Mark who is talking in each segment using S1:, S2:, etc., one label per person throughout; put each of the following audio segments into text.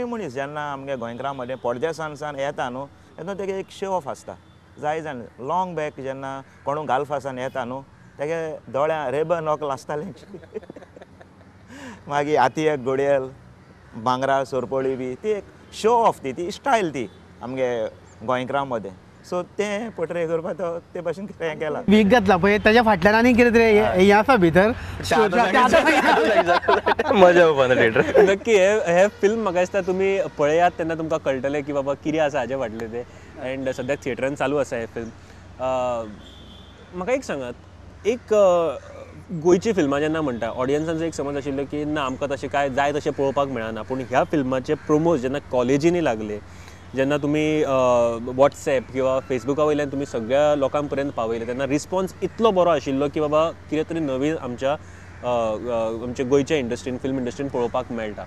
S1: मनीस जेन्ना आमगे गोंयकारां मदें पडदेसान सान येता न्हू तेन्ना तेगे एक शो ऑफ आसता जाय जाण लॉंग बॅक जेन्ना कोणू गाल्फासान येता न्हू तेगे दोळ्या रेबन वकल आसतालें मागीर हाती एक घडयेल भांगरा सोरपोळी बी ती एक शो ऑफ ती ती स्टायल ती आमगे गोंयकारां मदें. सो तें पोर्ट्रे करपाक तो ते भाशेन हें केलां.
S2: वीक घातला पळय ताच्या फाटल्यान आनी कितें तरी हें आसा भितर
S3: मजा येवपा थिएटर.
S4: नक्की हे फिल्म म्हाका दिसता तुमी पळयात तेन्ना तुमकां कळटलें की बाबा कितें आसा हाजे फाटलें तें. एंड सद्याक थिएटरान चालू आसा हें फिल्म. म्हाका एक सांगात, एक गोंयची फिल्मां जेन्ना म्हणटा ऑडियन्सांचो एक समज आशिल्लो की ना आमकां तशें कांय जाय तशें पळोवपाक मेळना, पूण ह्या फिल्माचे प्रोमोज जेन्ना कॉलेजींनी लागले, जेन्ना तुमी वॉट्सएप किंवा फेसबुका वयल्यान तुमी सगळ्या लोकां पर्यंत पावयले तेन्ना रिस्पॉन्स इतलो बरो आशिल्लो की बाबा कितें तरी नवीन आमच्या आमच्या गोंयच्या इंडस्ट्रीन फिल्म इंडस्ट्रीन पळोवपाक मेळटा.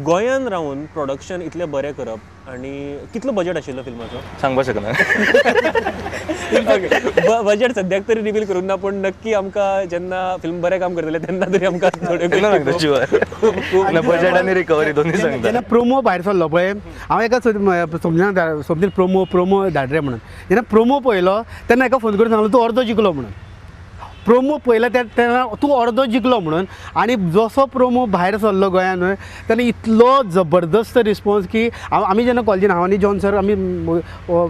S4: गोंयान रावन प्रोडक्शन इतलें बरें करप आनी कितलो बजट आशिल्लो फिल्माचो
S3: सांगपाक शकना.
S4: बजट सद्याक तरी रिवील करूंक ना, पूण नक्की आमकां जेन्ना फिल्म बरें काम करतलें तेन्ना तरी आमकां थोडे
S3: बजट आनी रिकवरी दोनूय सांगता.
S2: जेन्ना प्रोमो भायर सरलो पळय हांव एका समजून प्रोमो प्रोमो धाड रे म्हणून जेन्ना प्रोमो पळयलो तेन्ना एका फोन करून सांगलो तूं अर्दो जिखलो म्हणून. प्रोमो पळयला तेन्ना तूं अर्दो जिखलो म्हणून. आनी जसो प्रोमो भायर सरलो गोंयान तेन्ना इतलो जबरदस्त रिस्पॉन्स की आमी जेन्ना कॉलेजीन हांव आनी जॉन सर आमी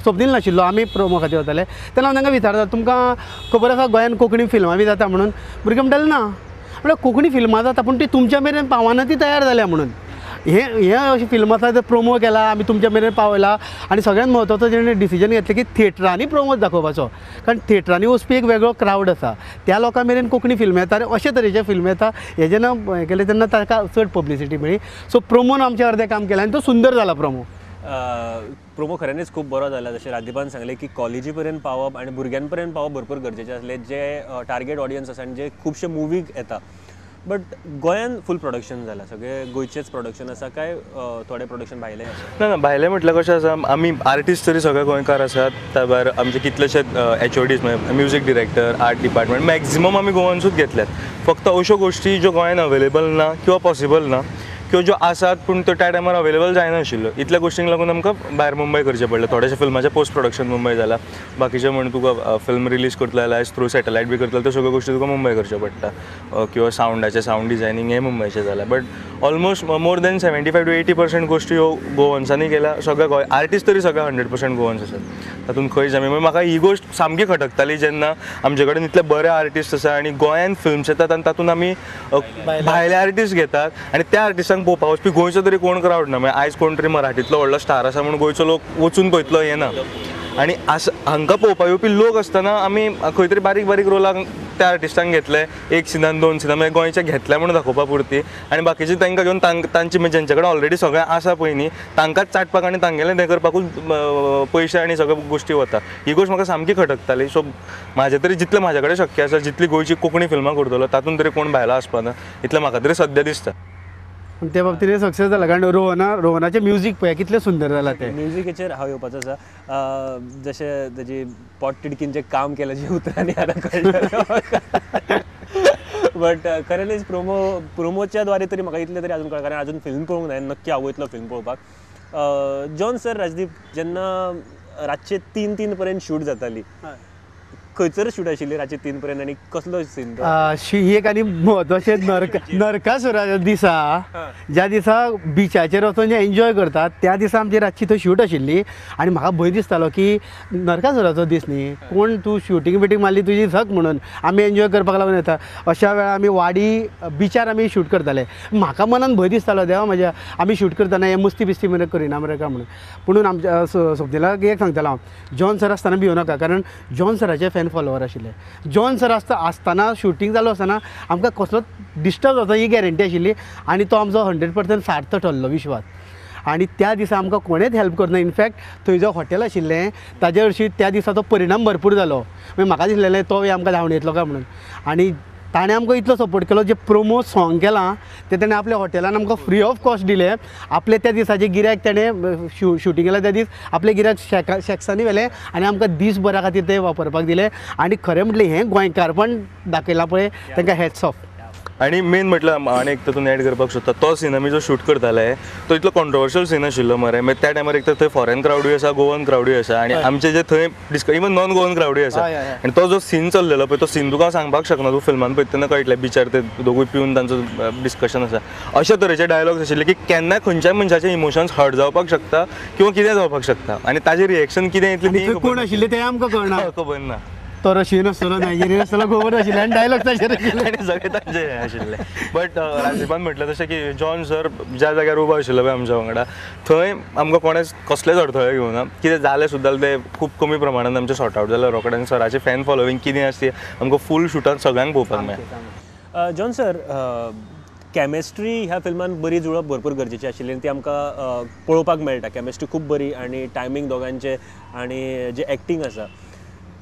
S2: स्वप्नील नाशिल्लो आमी प्रोमो खातीर वताले तेन्ना हांव तांकां विचारता तुमकां खबर आसा गोंयान कोंकणी फिल्मां बी जाता म्हणून. भुरगीं म्हणटाले ना, म्हळ्यार कोंकणी फिल्मां जाता पूण ती तुमच्या मेरेन पावना ती तयार जाल्या म्हणून. हे हे अशें फिल्म आसा ते प्रोमो केला आमी तुमच्या मेरेन पावयला. आनी सगळ्यांत म्हत्वाचो जेणे डिसिजन घेतलें की थिएटरांनी प्रोमो दाखोवपाचो, कारण थिएटरांनी वचपी एक वेगळो क्रावड आसा त्या लोकां मेरेन कोंकणी फिल्म येता आनी अशे तरेचे फिल्म येता. हे जेन्ना हें केलें तेन्ना ताका चड पब्लिसिटी मेळ्ळी. सो प्रोमोन आमचें अर्दें काम केलें आनी तो सुंदर जाला प्रोमो.
S4: प्रोमो खऱ्यांनीच खूब बरो जाला. जशें राजदीपान सांगलें की कॉलेजी पर्यंत पावप आनी भुरग्यां पर्यंत पावप भरपूर गरजेचें आसलें, जे टार्गेट ऑडियन्स आसा आनी जे खुबशे मुवीक येता. बट गोंयान फूल प्रोडक्शन जाला, सगळे गोंयचेच प्रोडक्शन आसा काय थोडे प्रोडक्शन भायले आसा?
S3: ना ना, भायले म्हटल्यार कशें आसा आमी आर्टिस्ट तरी सगळे गोंयकार आसात, त्या भायर आमचे कितलेशे एचओडीज म्हळ्यार music director, art department maximum आमी गोवानसूच घेतल्यात. फक्त अश्यो गोश्टी ज्यो गोंयान अवेलेबल ना किंवा पॉसिबल ना किंवा ज्यो आसात पूण त्यो त्या टायमार अवेलेबल जायनाशिल्ल्यो, इतल्या गोश्टींक लागून आमकां भायर मुंबय करचें पडलें. थोडेशे फिल्माचें पोस्ट प्रोडक्शन मुंबय जालां, बाकीचें म्हण तुका फिल्म रिलीज करतलो जाल्यार थ्रू सॅटलायट बी करतलो त्यो सगळ्यो गोश्टी तुका मुंबय करच्यो पडटा, किंवा सावंडाचें सावंड डिजायनींग हें मुंबयचें जालां. But almost more than 75 to 80% गोश्टी ह्यो गोवन्सांनी केल्या. सगळे गोंय आर्टिस्ट तरी सगळे 100% गोवन्स आसात, तातूंत खंय जामी. म्हाका ही गोश्ट सामकी खटकताली जेन्ना आमचे कडेन इतले बरे आर्टिस्ट आसा आनी गोंयांत फिल्म्स येतात आनी तातूंत आमी भायले आर्टिस्ट घेतात आनी त्या आर्टिस्टांक पळोवपाक वचपी गोंयचो तरी कोण क्रावड ना. म्हणजे आयज कोण तरी मराठींतलो व्हडलो स्टार आसा म्हणून गोंयचो लोक वचून पळयतलो हें ना. आनी हांकां पळोवपाक येवपी लोक आसतना आमी खंय तरी बारीक बारीक रोलाक त्या आर्टिस्टांक घेतले, एक सिनान दोन सिनान, म्हणजे गोंयचे घेतले म्हणून दाखोवपा पुरती, आनी बाकीचे तांकां घेवन तांचे म्हणजे जेंचे कडेन ऑलरेडी सगळें आसा पळय न्ही तांकांच चाटपाक आनी तांगेलें हें करपाकूच पयशे आनी सगळ्यो गोश्टी वता. ही गोश्ट म्हाका सामकी खटकताली. सो म्हाजें तरी जितलें म्हाजे कडेन शक्य आसा जितली गोंयची कोंकणी फिल्मां करतलो तातूंत तरी कोण भायलो आसपाना इतलें म्हाका तरी सद्या दिसता.
S2: पूण ते बाबतींत सक्सेस जाला, कारण रोहनाचें म्युजीक पळय कितलें सुंदर जालां तें.
S4: म्युजिकेचेर हांव येवपाचो आसा. जशें ताजी पोट तिडकीन जें काम केलें जें उतरांनी आतां कळटलें, बट खऱ्यांनीच प्रोमोच्या द्वारे तरी म्हाका इतलें तरी अजून कळ्ळें, कारण अजून फिल्म पळोवंक ना, नक्की हांव वयतलो फिल्म पळोवपाक. जॉन सर, राजदीप, जेन्ना रातचे 3-3 पर्यंत शूट जाताली, खंयसर शूट आशिल्ली रातचे 3 पर्यंत आनी कसलो सीन?
S2: ही एक आनी म्हत्वाचें नरकासुराच्या दिसा, ज्या दिसा बिचाचेर वचून जे एन्जॉय करतात त्या दिसा आमची रातची थंय शूट आशिल्ली. आनी म्हाका भंय दिसतालो की नरकासुराचो दीस न्ही, कोण तूं शुटींग बिटींग मारली तुजी झक म्हणून आमी एन्जॉय करपाक लागून येता. अशा वेळार आमी वाडी बिचार आमी शूट करताले. म्हाका मनान भंय दिसतालो देवा म्हज्या आमी शूट करतना हे मस्ती बिस्ती मरे करिना मरे काय म्हणून. पुणून आमच्या स्वप्नीलाक एक सांगतालो हांव, जॉन सर आसतना भिवू नाका, कारण जॉन सराचे फॅन फॉलोवर आशिल्ले. जॉन सर आसतना शुटींग चालू आसतना आमकां कसलोच डिस्टर्ब जाता ही गॅरंटी आशिल्ली आनी तो आमचो 100% सार्थ ठरलो विश्वास. आनी त्या दिसा आमकां कोणेच हेल्प करना. इनफॅक्ट थंय जो हॉटेल आशिल्लें ताजे हरशीं त्या दिसा तो परिणाम भरपूर जालो. मागीर म्हाका दिसलेलें तो आमकां धांवडयतलो काय म्हणून, आनी ताणें आमकां इतलो सपोर्ट केलो. जे प्रोमो सॉंग केलां तें ताणें आपल्या हॉटेलान आमकां फ्री ऑफ कॉस्ट दिलें. आपले त्या दिसाचे गिरायक ताणें शुटींग केलां त्या दीस आपले गिरायक शॅक्सांनी व्हेलें आनी आमकां दीसभरा खातीर तें वापरपाक दिलें. आनी खरें म्हटलें हें गोंयकारपण दाखयलां पळय तांकां हॅट्स ऑफ.
S3: आनी मेन म्हटल्यार आनी एक तातूंत एड करपाक सोदता, तो सीन आमी जो शूट करताले तो इतलो कॉन्ट्रोवर्शियल सीन आशिल्लो मरे. मागीर त्या टायमार एक तर थंय फॉरेन क्रावडूय आसा, गोवन क्रावडूय आसा आनी आमचे जे थंय इवन नॉन गोवन क्रावडूय आसा. आनी तो जो सीन चल्लेलो पळय तो सीन तुका हांव सांगपाक शकना, तूं फिल्मान पळयता तेन्ना कळटलें. बिचार ते दोगूय पिवन तांचो डिस्कशन आसा, अशा तरेचे डायलॉग्स आशिल्ले की केन्ना खंयच्याय मनशाचे इमोशन्स हर्ट जावपाक शकता किंवा कितें जावपाक शकता आनी ताजें रिएक्शन कितें येतलें
S2: कोण आशिल्लें तें आमकां कळना,
S3: खबर ना.
S2: तो रशियन आसतलो, नायजेरियन आसतलो, गोवन आशिल्ले आनी डायलॉग ताचेर आशिल्ले
S3: आनी सगळे तांचे हें आशिल्ले. बट राजदीपान म्हटलें तशें की जॉन सर ज्या जाग्यार उबो आशिल्लो पळय आमच्या वांगडा थंय आमकां कोणेच कसलेच अडथळे घेवना, कितें जालें सुद्दां तें खूब कमी प्रमाणान आमचें सॉर्ट आवट जालें रोखडें. आनी सराचें फॅन फॉलोवींग कितें आसता ती आमकां फूल शुटान सगळ्यांक पळोवपाक मेळ्ळें.
S4: जॉन सर, केमिस्ट्री ह्या फिल्मान बरी जुळप भरपूर गरजेची आशिल्ली आनी ती आमकां पळोवपाक मेळटा. केमिस्ट्री खूब बरी आनी टायमींग दोगांचें आनी जें एक्टींग आसा.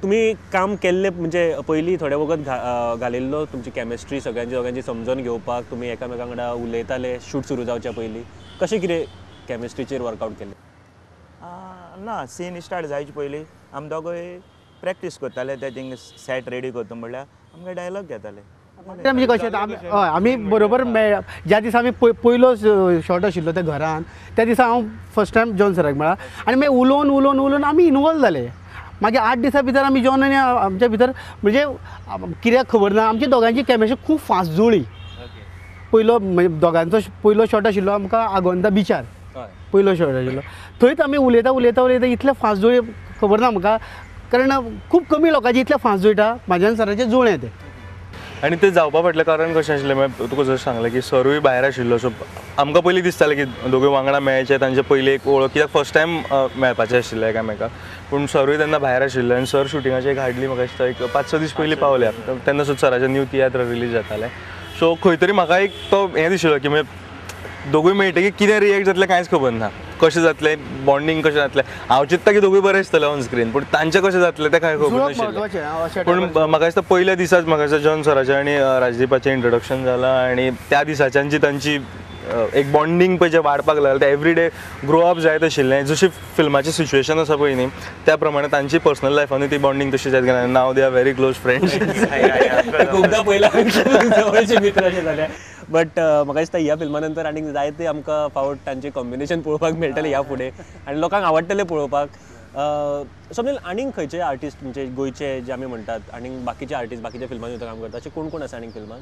S4: तुमी काम केल्लें म्हणजे पयलीं थोडे वगत घालिल्लो तुमची केमिस्ट्री सगळ्यांची दोगांची समजून घेवपाक, तुमी एकामेकां वांगडा उलयताले शूट सुरू जावच्या पयलीं, कशें कितें केमिस्ट्रीचेर वर्कआवट केलें?
S1: ना, सीन स्टार्ट जायचे पयलीं आमी दोगूय प्रॅक्टीस करताले, ते थिंग सेट रेडी करता म्हणल्यार आमकां डायलॉग घेताले.
S2: म्हणजे कशें हय आमी बरोबर मेळ ज्या दिसा आमी पयलो शॉट आशिल्लो त्या घरान त्या दिसा हांव फर्स्ट टायम जॉन सराक मेळ्ळा आनी मागीर उलोवन उलोवन उलोवन आमी इनवॉल्व जाले. मागीर 8 दिसां भितर आमी जॉन आनी आमच्या भितर म्हणजे कित्याक खबर ना आमची दोगांची केमिस्ट्री खूब फास्ट जुळ्ळी. पयलो म्हणजे दोगांचो पयलो शॉट आशिल्लो आमकां आगोंदा बिचार पयलो शॉट आशिल्लो, थंयच आमी उलयता उलयता उलयता इतले फास्ट जुळ्ळे खबर ना आमकां, कारण खूब कमी लोकांची इतले फास्ट जुळटा, म्हाज्या सराचें जुळ्ळें तें.
S3: आनी तें जावपा फाटलें कारण कशें आशिल्लें मागीर तुका जशें सांगलें की सरूय भायर आशिल्लो, सो आमकां पयलीं दिसतालें की दोगूय वांगडा मेळचे, तांचे पयलीं एक वळख, कित्याक फर्स्ट टायम मेळपाचें आशिल्लें एकामेकाक. पूण सरूय तेन्ना भायर आशिल्ले आनी सर शुटिंगाचे एक हाडली म्हाका दिसता एक 5-6 दीस पयलीं पावल्या, तेन्ना सुद्दां सराचें न्यू तियात्र रिलीज जातालें. सो खंय तरी म्हाका एक तो हें दिशिल्लो की म्हणजे दोगूय मेळटकीर कितें रिएक्ट जातलें कांयच खबर ना, कशें जातलें बॉन्डींग कशें जातलें. हांव चिंत्ता की दोगूय बरें दिसतलें ऑन स्क्रीन, पूण तांचें कशें जातलें तें कांय खबर नाशिल्लें. पूण म्हाका दिसता पयल्या दिसाच म्हाका दिसता जॉन सराचें आनी राजदीपाचें इंट्रोडक्शन जालां आनी त्या दिसाच्यान जी तांची एक बॉन्डींग पळय जें वाडपाक लागलें तें एवरी डे ग्रो अप जायत आशिल्लें. जशी फिल्माचें सिच्युएशन आसा पळय न्ही त्या प्रमाणे तांची पर्सनल लायफानूय ती बॉन्डींग तशी जायत गेली. Now they are very close friends.
S4: खूबदां पयला जवळचे मित्र अशें जाले. बट म्हाका दिसता ह्या फिल्मा नंतर आनीक जायते आमकां फावट तांचें कॉम्बिनेशन पळोवपाक मेळटलें ह्या फुडें आनी लोकांक आवडटलें पळोवपाक. स्वप्नील, आनीक खंयचे आर्टिस्ट म्हणजे गोंयचे जे आमी म्हणटात आनीक बाकीचे आर्टिस्ट बाकीच्या फिल्मांनी काम करता अशे कोण कोण आसा आनीक फिल्मान?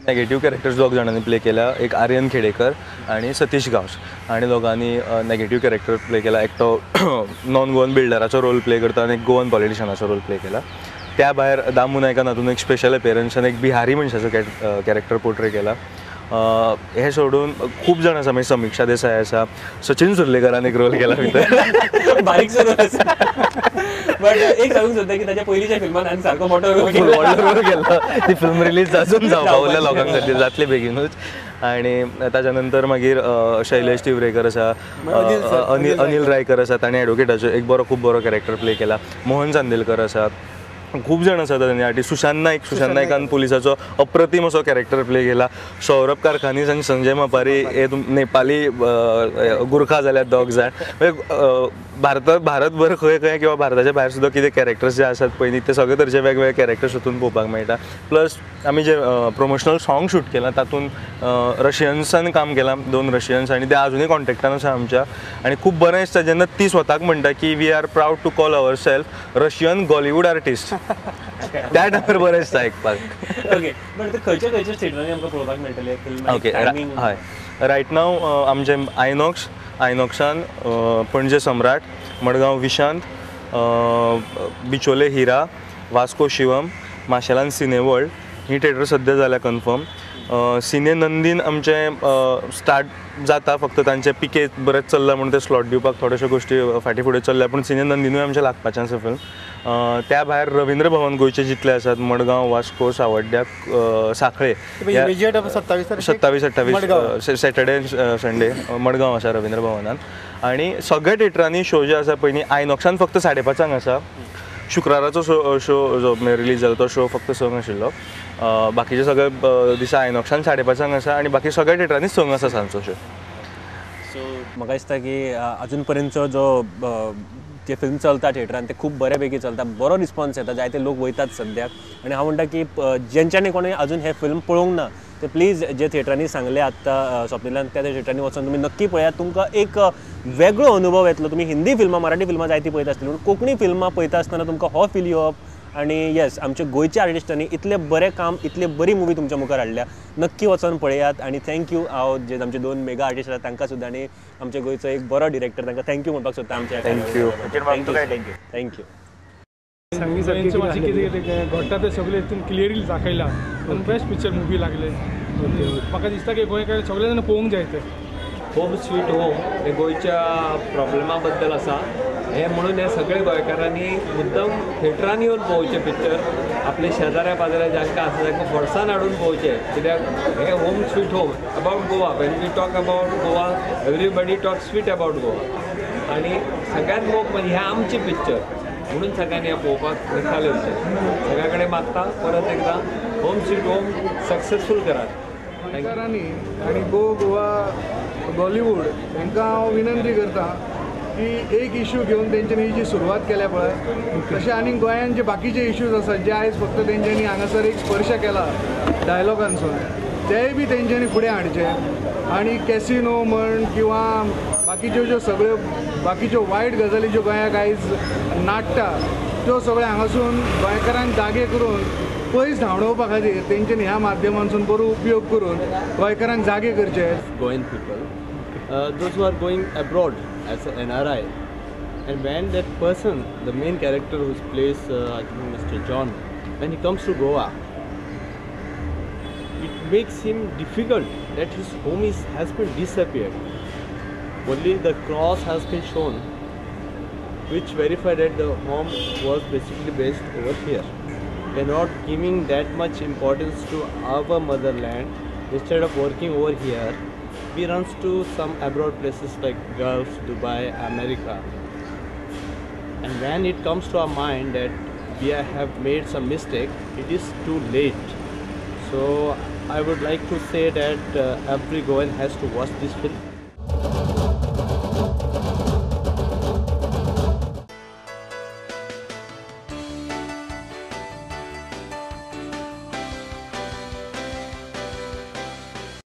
S3: नेगेटीव कॅरेक्टर्स दोग जाणांनी प्ले केल्या, एक आर्यन खेडेकर आनी सतीश गांवस, आनी दोगांनी नेगेटीव कॅरेक्टर प्ले केला. एकटो नॉन गोवन बिल्डराचो रोल प्ले करता आनी एक गोवन पॉलिटिशनाचो रोल प्ले केला. त्या भायर दामू नायकान हातून एक स्पेशल अपियरन्स आनी एक बिहारी मनशाचो कॅरेक्टर पोर्ट्रे केला. हे सोडून खूब जाण आसा, मागीर समिक्षा देसाय आसा, सचिन सुर्लेकरान एक रोल केला भितर
S4: बारीक रोल आसा. बट एक सांगूंक सोदता की ताच्या पयलींच्या फिल्मान हांवें सारको मोठो रोल केलो,
S3: व्हडलो रोल केलो. ती फिल्म रिलीज अजून जावपा उरल्या लोकांक खातीर, जातली बेगीनूच. आनी ताच्या नंतर मागीर शैलेश तिवरेकर आसा, अनिल रायकर आसा, ताणें एडवोकेटाचो एक बरो खूब बरो कॅरेक्टर प्ले केला. मोहन चांदेलकर आसा, खूब जाण आसात आनी आर्टिस्ट. सुशांत नायक, सुशांत नायकान पुलिसाचो अप्रतीम असो कॅरेक्टर प्ले केला. सौरभ कारखानीस आनी संजय मापारी हे नेपाली गुरखा जाल्यार दोग जाण. म्हणजे भारतभर खंय खंय किंवा भारताच्या भायर सुद्दां कितें कॅरेक्टर्स जे आसात पळय न्ही ते सगळे तरेचे वेगवेगळे कॅरेक्टर्स हातून पळोवपाक मेळटा. प्लस आमी जे प्रमोशनल सॉंग शूट केलां तातूंत रशियन्सान काम केलां, 2 रशियन्स, आनी ते आजुनूय कॉन्टेक्टान आसा आमच्या. आनी खूब बरें दिसता जेन्ना ती स्वताक म्हणटा की we are proud to call our self Russian Gollywood artist. त्या टायमार बरें दिसता आयकपाक.
S4: ओके, बट खंयच्या खंयच्या थिएटरांनी आमकां पळोवपाक मेळटलें फिल्म?
S3: ओके, हय, रायट नाव आमचें आयनॉक्सान पणजे सम्राट, मडगांव विशांत, बिचोले हिरा, वास्को शिवम, माशेलान सिने वर्ल्ड ही थिएटर सद्या जाल्या कन्फर्म. सिने नंदीन आमचें स्टार्ट जाता, फक्त तांचे पिके बरेंच चल्लां म्हूण ते स्लॉट दिवपाक थोड्योश्यो गोश्टी फाटीं फुडें चल्ल्या, पूण सिने नंदिनूय आमचें लागपाचें आसा फिल्म. त्या भायर रविंद्र भवन गोंयचे जितले आसात, मडगांव, वास्को, सावड्ड्या, साखळे, 27 28 सॅटर्डे संडे मडगांव आसा रविंद्र भवनान. आनी सगळ्या थिएटरांनी शो जे आसा पळय न्ही आयनॉक्सान फक्त 5:30 आसा. शुक्राराचो शो जो रिलीज जालो तो शो फक्त 6 आशिल्लो, बाकीचे सगळे दिसा आयनॉक्सान 5:30 आसा आनी बाकी सगळ्या थिएटरांनी 6 आसा सांजचो शो.
S4: सो म्हाका दिसता की अजून पर्यंतचो जो जे फिल्म चलता थिएटरान ते खूब बऱ्या पैकी चलता, बरो रिस्पॉन्स येता, जायते लोक वयतात सद्याक. आनी हांव म्हणटा की जेंच्यांनी कोणी अजून हें फिल्म पळोवंक ना ते प्लीज जे थिएटरांनी सांगले आत्तां स्वप्निलान त्या थिएटरांनी वचून तुमी नक्की पळयात. तुमकां एक वेगळो अनुभव येतलो. तुमी हिंदी फिल्मां, मराठी फिल्मां जायतीं पळयता आसतलीं, पूण कोंकणी फिल्मां पळयता आसतना तुमकां हो फील येवप. आनी येस, आमच्या गोंयच्या आर्टिस्टांनी इतलें बरें काम, इतली बरी मुवी तुमच्या मुखार हाडल्या, नक्की वचोन पळयात. आनी thank you हांव जे आमचे दोन मेगा आर्टिस्ट आसात तांकां सुद्दां आनी आमच्या गोंयचो एक बरो डिरेक्टर तांकां thank you म्हणपाक सोदता आमच्या.
S3: Thank you.
S4: Thank you.
S5: मातशें कितें कितें घडटा तें सगळें हितून क्लियरली दाखयलां. बेस्ट पिक्चर मुवी लागले. म्हाका दिसता की गोंयकार सगळे जाण पळोवंक जाय तें.
S6: होम स्वीट होम हे गोंयच्या प्रॉब्लेमा बद्दल आसा हें, म्हणून हे सगळे गोंयकारांनी मुद्दम थिएटरान येवन पळोवचें पिक्चर. आपले शेजाऱ्या पाजाऱ्या जांकां आसा तांकां फोर्सान हाडून पळोवचें, कित्याक हें home sweet home about Goa. When we talk about Goa everybody talk sweet about Goa. आनी सगळ्यांत मोग म्हणजे हें आमचें पिक्चर म्हणून सगळ्यांनी हें पळोवपाक निकाल येवचें. सगळ्या कडेन मागता परत एकदां होम स्वीट होम सक्सेसफूल करात.
S7: गोंयकारांनी आनी गो गोवा बॉलिवूड हांकां हांव विनंती करता की एक इशू घेवन तेंच्यांनी जी सुरवात केल्या पळय तशें आनी गोंयांत जे बाकीचे इश्यूज आसात जे आयज फक्त तेंच्यांनी हांगासर एक स्पर्श केला डायलॉगांसून तेय बी तेंच्यांनी फुडें हाडचे. आनी कॅसिनो म्हण किंवा बाकीच्यो ज्यो सगळ्यो बाकीच्यो वायट गजाली ज्यो गोंयाक आयज नाडटा त्यो सगळ्यो हांगासून गोंयकारांक जागे करून पयस धांवडोवपा खातीर तेंच्यांनी ह्या माध्यमांसून बरो उपयोग करून गोंयकारांक जागे करचे.
S8: Goan people, those who are going abroad as an NRI, and when that person, the main character who plays I think Mr. John, when he comes to Goa, it makes him difficult that his home has been disappeared. Only the cross has been shown, which verified that the home was basically based over here. They are not giving that much importance to our motherland. Instead of working over here, we runs to some abroad places like Gulf, Dubai, America. And when it comes to our mind that we have made some mistake, it is too late. So I would like to say that every Goan has to watch this film.